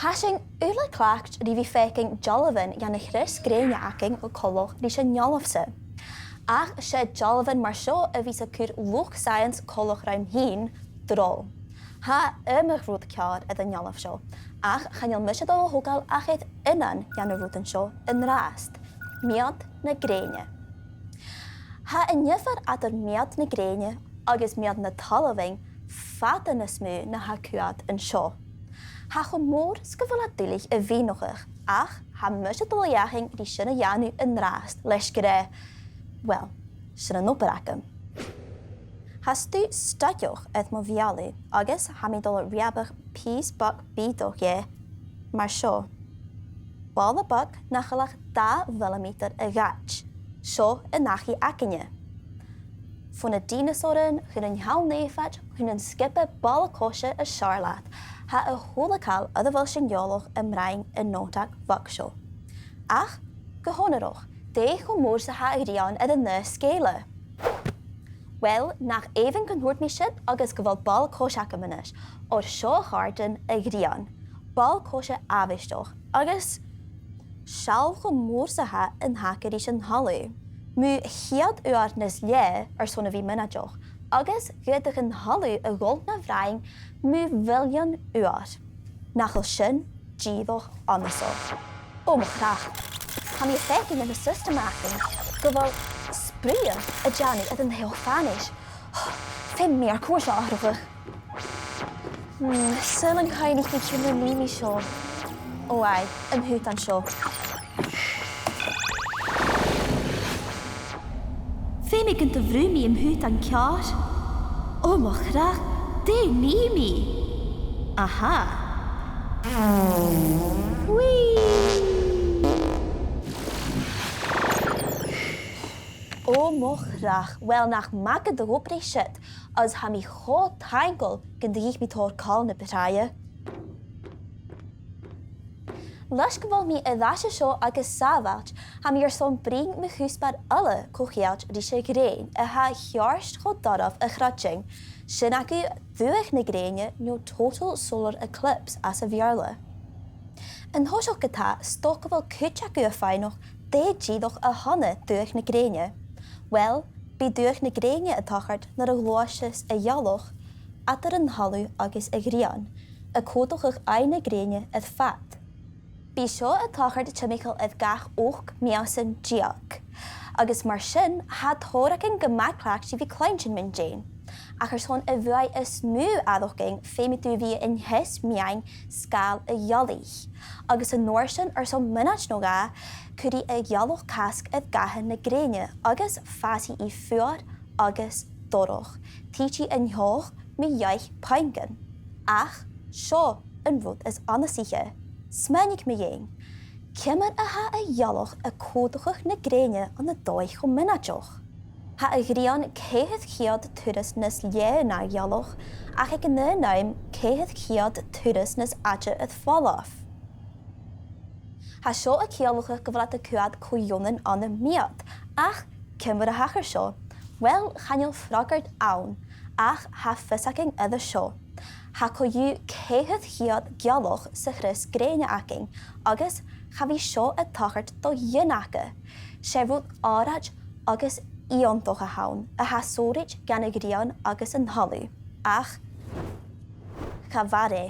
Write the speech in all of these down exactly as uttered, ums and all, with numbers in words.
Tha sinn uile cleachdte ri bhith a' faicinn dealbhan dhen a' chrios-ghrèine againn a' coltach ris an dealbh-sa. Ach 's e dealbhan mar seo a bhios a' cur luchd-saidheans coltach rium fhìn droll. Tha iomadh rud ceàrr air an dealbh seo, ach chan eil mise a' dol a thogail ach aon dhen na rudan seo an-dràsta. Meud na grèine. Tha an diofar eadar meud na grèine agus meud na talmhainn fada nas motha na tha a' coimhead an seo. Tha e cho mòr 's gu bheil e duilich a mhìneachadh, ach tha mise a' dol a dh'fheuchainn ri sin a dhèanamh an-dràsta leis gur e, well, sin an obair agam. Tha stuth steigeach air mo bheulaibh agus tha mi a' dol a reubadh pìos beag bìodach dheth mar seo. Ball beag nach eil ach dà mhilimeatair a dh'fhaid. Seo an dachaigh againne. Bho na dìneasaran, chun an t-seann èifead, chun an sgioba ball-coise as fheàrr leat, tha a h-uile càil air a bheil sinn eòlach am broinn an notag bheag seo. Ach, gu h-onarach, dè cho mòr 's a tha a' ghrian air an aon sgèile? Well, nach èibhinn gun tuirt mi siud agus gu bheil ball-coise agam a-nis, oir seo a chàirdean, a' ghrian. Ball-coise àbhaisteach, agus seall cho mòr 's a tha an taca ris an talamh. Mu cheud uair nas leatha airson a bhith mionaideach, agus dh'fhaodadh an talamh a dhol na bhroinn mu mhillean uair. Nach eil sin dìreach annasach? O mo chreach. Tha mi a' faicinn air na siostaman againn gu bheil sprùillean a' dèanamh air an t-seiche fànais. Feumaidh mi ar cuairt seo atharrachadh. Hmm, saoil an coimhead mi ciamar a nì mi seo. O aidh, am putan seo. Feumaidh gun do bhrùth mi am putan ceàrr. O mo chreach, dè nì mi? Aha. Whee! O mo chreach, well, nach math gun do dh'obraich siud, agus tha mi cho taingeil gun do dh'ith mi tòrr càl na bu tràithe. Leis gu bheil mi air ais an seo agus sàbhailt, tha mi airson bruidhinn mu chuspair eile co-cheangailte ris a' ghrèin a tha cheart cho doirbh a chreidsinn, sin agaibh dubhadh na grèine no total solar eclipse anns a' Bheurla. An toiseach ge-tà, 's dòcha gu bheil cuid agaibh a' faighneachd dè dìreach a th' ann an dubhadh na grèine. Well, bidh dubhadh na grèine a' tachairt nuair a ghluaiseas an ghealach eadar an talamh agus a' ghrian, a' còmhdachadh aghaidh na grèine air fad. Bidh seo a' tachairt timcheall air gach ochd mìosan deug. Agus mar sin, tha tòrr againn gu math cleachdte ri bhith a' cluinntinn mun deidhinn. Ach airson a' bhuaidh as motha fhaighinn, feumaidh tu a bhith an teas-meadhan sgàil a' ghealaich. Agus an uair sin, airson mionaid no dhà, cuiridh an ghealach casg air gathan na grèine agus fàsaidh i fuar agus dorch. Tìoraidh an teòthach mu dheich puingean. Ach seo an rud as annasaiche. Smaoinich mu dheidhinn. Ciamar a tha an ghealach a' còmhdachadh na grèine ann an dòigh cho mionaideach? Tha a' ghrian ceithir cheud turas nas leatha na an ghealach, ach aig an aon àm ceithir cheud turas nas fhaide air falbh. Tha seo a' ciallachadh gu bheil iad a' coimhead co-ionann ann am meud, ach ciamar a thachair seo? Well, chan eil freagairt ann, ach tha fios againn air seo. Tha co-dhiù ceithir cheud gealach sa chrios-ghrèine againn, agus cha bhi seo a' tachairt do dh'aon aca. 'S e rud àraid agus iongantach a th' ann, a tha sònraichte dhan a' ghrian agus an talamh. Ach cha mhair e.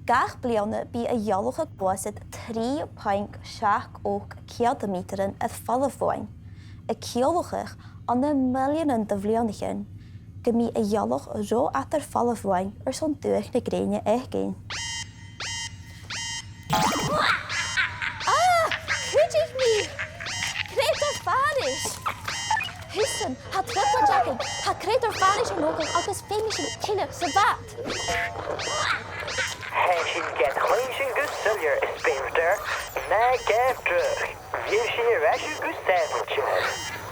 Gach bliadhna bidh an ghealach a' gluasad trì puing seachd ochd ceudameatairean air falbh bhuainn, a' ciallachadh ann am milleanan de bhliadhnaichean gum bi an ghealach ro fhada air falbh bhuainn airson dubhadh na grèine fhaicinn. Ah! Cuidich mi! Creutair fànais! Thusa, tha trioblaid againn! Tha creutair fànais a' nochdadh agus feumaidh sinn tilleadh sa bhad! Tha sinn gad chluinntinn gu soilleir, a speumadóir, na gabh dragh. Bidh sinn air ais gu sàbhailte.